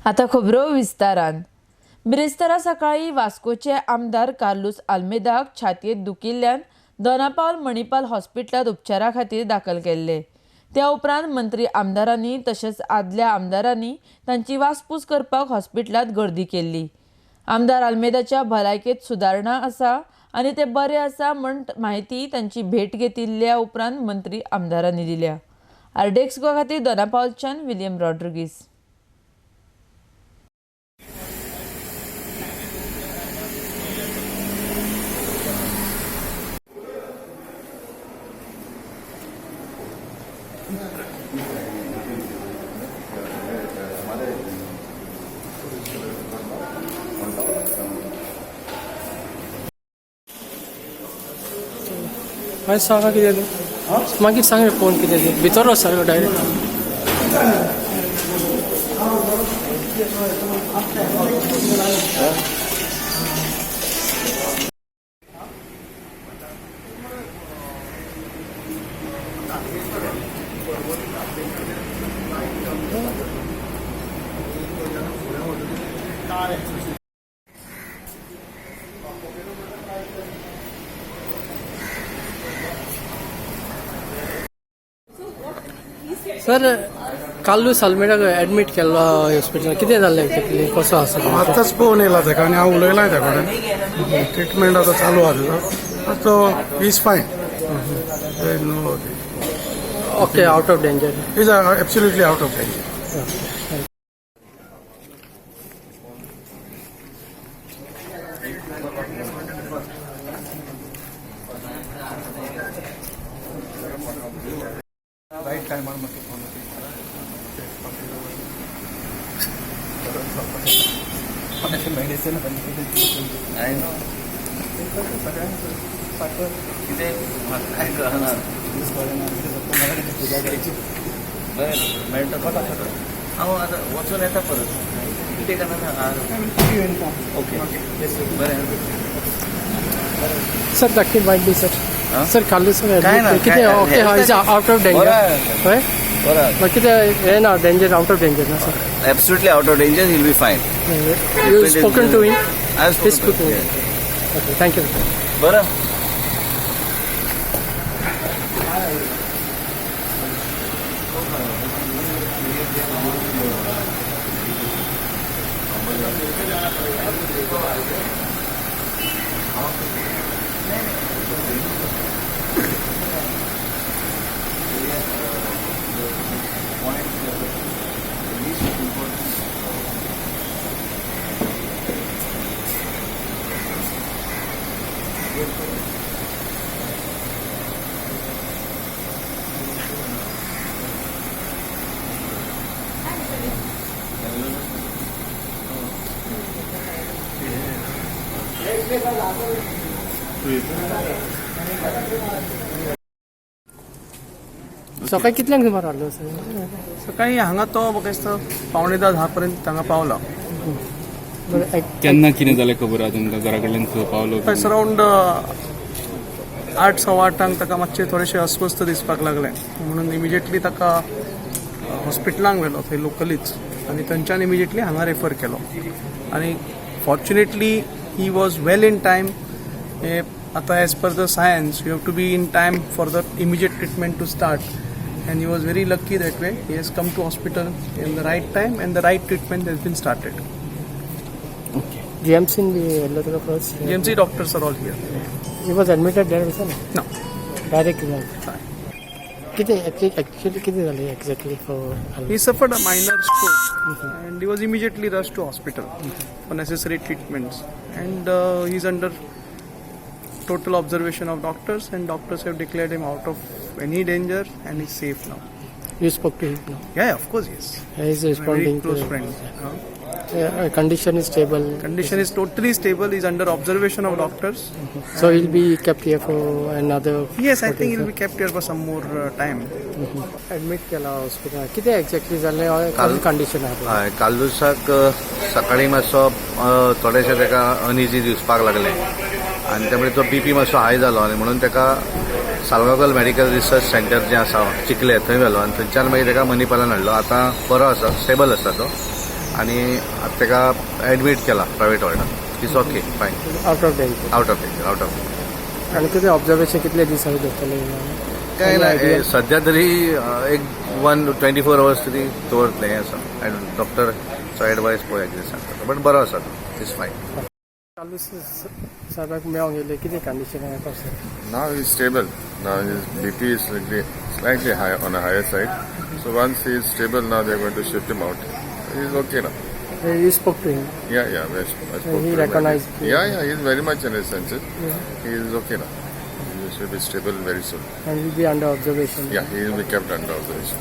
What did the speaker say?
आता खबरो विस्तारान. बिरेस्तारा सकाळी वास्कोचे आमदार कार्लूस आल्मेदाक छातयेंत दुखिल्ल्यान दोनापावल मणिपाल हॉस्पिटलांत उपचारा खातीर दाखल केल्ले. त्या उपरांत मंत्री आमदारांनी तशेंच आदल्या आमदारांनी तांची वासपूस करपाक हॉस्पिटलांत गर्दी केल्ली. आमदार आल्मेदाच्या भलायकेंत सुदारणा आसा आनी ते बरे आसा म्हण म्हायती तांची भेट घेतिल्ल्या उपरांत मंत्री आमदारांनी दिल्या. आरडीएक्स गोवा खातीर दोनापावलच्यान विलियम रॉड्रिगीस. मागीर सांगा कितें तें, मागीर सांग रे फोन कितें तें. भितर वच सारको डायरेक्ट. सर, कार्लूस आल्मेडाक एडमीट केल्लो हॉस्पिटलान, कितें जाल्लें एक्झॅक्टली, कसो आसा? आतांच पळोवन येयला ताका आनी हांव उलयलां त्या कडेन. ट्रिटमेंट आतां चालू आहा तेजो. तो is fine, no? Okay, out of danger? Is absolutely out of danger. Right टायमार मातसो फोन. मेडिसिन सगळ्यांक कितें म्हाका कांय कळना. दीस कळना कितें, मला कितें पुजा करायची. बरें मेळटा. हांव आतां वचून येता परत. कितें करना? ओके, बरें. सर, धाकटी बायट दी सर. आं? सर, कार्लूस सर काय ना, कितें? काय- okay, is out of danger? बरं. हय. बरं. मागीर कितें हें ना, डेंजर, आउट ऑफ डेंजर ना sir? Absolutely out of danger, he'll be fine. You spoken to him? I He spoken. Okay, thank you. बरं. सकाळी कितल्यांक सुमार हाडलो सर? सकाळी हांगा तो म्हाका दिसता 9:45 धा पर्यंत हांगा पावला. बरें. केन्ना कितें जालें खबर आहा तुमकां? घरा कडल्यान खंय पावलो? अराउंड 8 8:15 ताका मातशें थोडेशें अस्वस्थ दिसपाक लागलें म्हणून इमिजिएटली ताका हॉस्पिटलांक व्हेलो थंय लोकलीच आनी थंयच्यान इमिजिएटली हांगा रेफर केलो आनी fortunately he was well in time. हे आतां as per the science you have to be in time for the immediate treatment to start, and he was very lucky that way. He has come to hospital in the right time and the right treatment has been started. जीएमसीन B व्हेल्लो ताका first? GMC doctors are all here. He was admitted there also? No. Direct? कितें actually कितें जालें exactly for? He suffered a minor stroke and he was immediately rushed to hospital for necessary treatments. And he's under total observation of doctors, and doctors have declared him out of any danger and he's safe now. You spoke to him now? Yeah, of course, yes. He is My very responding? Close friend. Condition is stable? Condition is totally stable. He's under observation of doctors. So he'll be kept here for another? Yes, I think he'll be kept here for some more time. Admit केला हॉस्पिटलान, कितें exactly जालें, कसली condition आहा? हय, कालूसाक सकाळी मातसो थोडेशें ताका अनइजी दिसपाक लागलें आनी त्यामुळे तो बीपी मातसो हाय जालो आनी म्हणून ताका सालगांवकर मेडिकल रिसर्च सेंटर जें आसा चिखले थंय व्हेलो आनी थंयच्यान मागीर ताका मणिपालान हाडलो. आतां बरो आसा, स्टेबल आसा तो. आनी आतां ताका एडमीट केला private वॉर्डान. Is okay, fine. Out of danger? Out of danger, out of. आनी कितें ऑब्जर्वेशन कितले दीस दवरतले? काय ना, हे सध्या तरी एक 1 24 अवर्स तरी दवरतले हें आसा. डॉक्टरचो एडवायस पळोवया कितें सांगता, बट बरो आसा, is fine. Carlos साहेबाक मेळोंक येयले, कितें कंडिशन आहा कसो? Now he's stable. Now his BP is slightly high, on a higher side. So once he is stable, now they're going to shift him out. He's okay now. You spoke to him? Yeah. I spoke He to him. Recognized you? Yeah. He's very much in his senses. He is okay now. He should be stable very soon. And will be under observation? Yeah, he will be kept under observation.